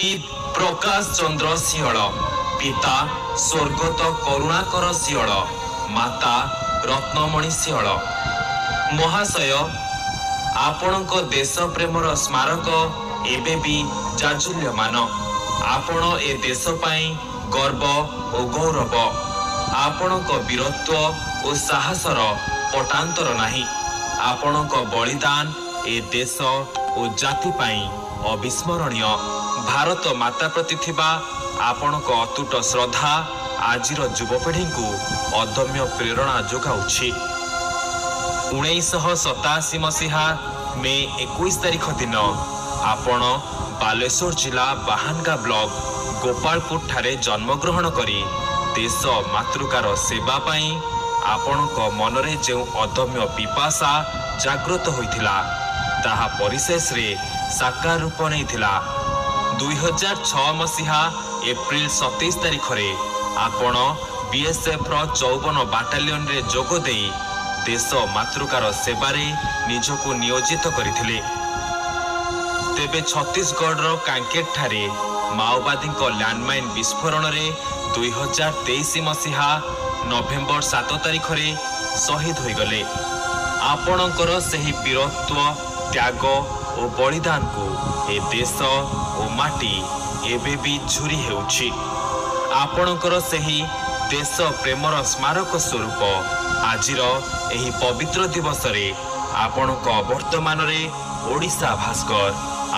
ପ୍ରକାଶ ଚନ୍ଦ୍ର ଶିଅଳ, ପିତା ସ୍ୱର୍ଗତ କରୁଣାକର ଶିଅଳ, ମାତା ରତ୍ନମଣି ଶିଅଳ। ମହାଶୟ, ଆପଣଙ୍କ ଦେଶ ପ୍ରେମର ସ୍ମାରକ ଏବେ ବି ଜାଜୁଲ୍ୟମାନ। ଆପଣ ଏ ଦେଶ ପାଇଁ ଗର୍ବ ଓ ଗୌରବ। ଆପଣଙ୍କ ବୀରତ୍ୱ ଓ ସାହସର ପଟାନ୍ତର ନାହିଁ। ଆପଣଙ୍କ ବଳିଦାନ ଏ ଦେଶ ଓ ଜାତି ପାଇଁ ଅବିସ୍ମରଣୀୟ। ଭାରତ ମାତା ପ୍ରତି ଥିବା ଆପଣଙ୍କ ଅତୁଟ ଶ୍ରଦ୍ଧା ଆଜିର ଯୁବପିଢ଼ିଙ୍କୁ ଅଦମ୍ୟ ପ୍ରେରଣା ଯୋଗାଉଛି। 1987 ମସିହା ମେ 21 ତାରିଖ ଦିନ ଆପଣ ବାଲେଶ୍ୱର ଜିଲ୍ଲା ବାହାନଗା ବ୍ଲକ ଗୋପାଳପୁରଠାରେ ଜନ୍ମଗ୍ରହଣ କରି ଦେଶ ମାତୃକାର ସେବା ପାଇଁ ଆପଣଙ୍କ ମନରେ ଯେଉଁ ଅଦମ୍ୟ ପିପାସା ଜାଗ୍ରତ ହୋଇଥିଲା, ତାହା ପରିଶେଷରେ ସାକାର ରୂପ ନେଇଥିଲା। 2006 ମସିହା ଏପ୍ରିଲ 27 ତାରିଖରେ ଆପଣ ବିଏସ୍ଏଫ୍ର 54 ବାଟାଲିୟନରେ ଯୋଗ ଦେଇ ଦେଶ ମାତୃକାର ସେବାରେ ନିଜକୁ ନିୟୋଜିତ କରିଥିଲେ। ତେବେ ଛତିଶଗଡ଼ର କାଙ୍କେରଠାରେ ମାଓବାଦୀଙ୍କ ଲ୍ୟାଣ୍ଡମାଇନ୍ ବିସ୍ଫୋରଣରେ 2023 ମସିହା ନଭେମ୍ବର 7 ତାରିଖରେ ଶହୀଦ ହୋଇଗଲେ। ଆପଣଙ୍କର ସେହି ବୀରତ୍ୱ, ତ୍ୟାଗ ଓ ବଳିଦାନକୁ ଏ ଦେଶ ଓ ମାଟି ଏବେ ବି ଝୁରି ହେଉଛି। ଆପଣଙ୍କର ସେହି ଦେଶ ପ୍ରେମର ସ୍ମାରକ ସ୍ୱରୂପ ଆଜିର ଏହି ପବିତ୍ର ଦିବସରେ ଆପଣଙ୍କ ବର୍ତ୍ତମାନରେ ଓଡ଼ିଶା ଭାସ୍କର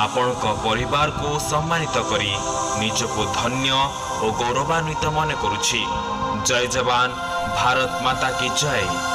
ଆପଣଙ୍କ ପରିବାରକୁ ସମ୍ମାନିତ କରି ନିଜକୁ ଧନ୍ୟ ଓ ଗୌରବାନ୍ୱିତ ମନେ କରୁଛି। ଜୟ ଯବାନ, ଭାରତ ମାତା କି ଜୟ।